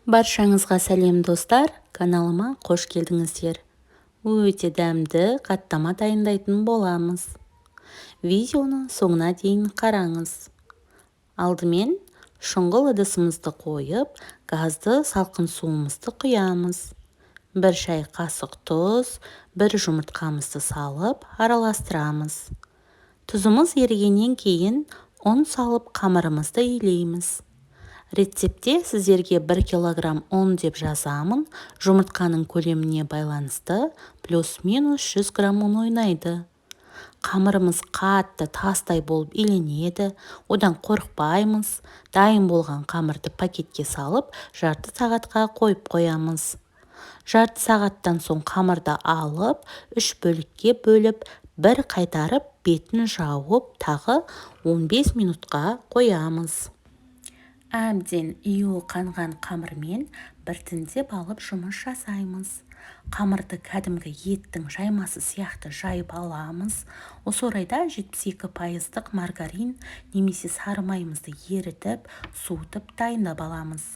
Баршаңызға сәлем, достар! Каналыма қош келдіңіздер! Өте дәмді қаттама дайындайтын боламыз. Видеоны соңына дейін қараңыз. Алдымен шұңғыл ыдысымызды қойып, газды салқын суымызды құямыз. 1 шай қасық тұз, 1 жұмыртқамызды салып араластырамыз. Тұзымыз ерігеннен кейін ұн салып қамырымызды илейміз. Рецептте сіздерге 1 килограмм ұн деп жазамын. Жұмыртқаның көлеміне байланысты плюс-минус 100 грамм ұн ойнайды. Қамырымыз қатты тастай болып иленеді, одан қорықпаймыз. Дайын болған қамырды пакетке салып, жарты сағатқа қойып қоямыз. Жарты сағаттан соң қамырды алып, 3 бөлікке бөліп, бір қайтарып, бетін жауып, тағы 15 минутқа қоямыз. Әбден июі қанған қамырмен біртіндеп алып жұмыс жасаймыз. Қамырды кәдімгі еттің жаймасы сияқты жайып аламыз. Осы орайда 72%-дық маргарин немесе сары майымызды ерітіп, суытып дайындап аламыз.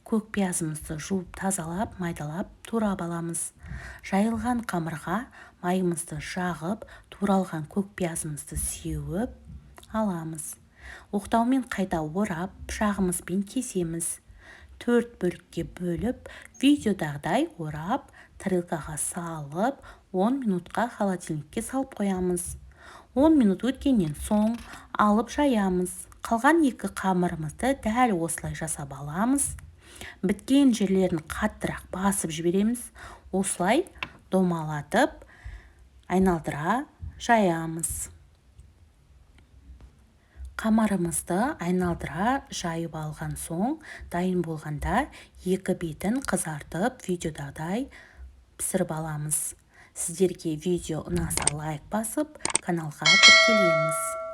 Көк пиязымызды жуып тазалап, майдалап турап аламыз. Жайылған қамырға майымызды жағып, туралған көк пиязымызды сеуіп аламыз. Оқтаумен қайта орап, пышағымызбен кесеміз. 4 бөлікке бөліп, видеодағыдай орап, тарелкаға салып, 10 минутқа холодильникке салып қоямыз. 10 минут өткеннен соң алып жаямыз. Қалған 2 қамырымызды дәл осылай жасап аламыз. Біткен жерлерін қаттырақ басып жібереміз. Осылай домалатып, айналдыра жаямыз. Қамырымызды айналдыра жайып алған соң, дайын болғанда 2 бетін қызартып, видеодағыдай пісіріп аламыз. Сіздерге видео ұнаса, лайк басып, каналға тіркелеміз.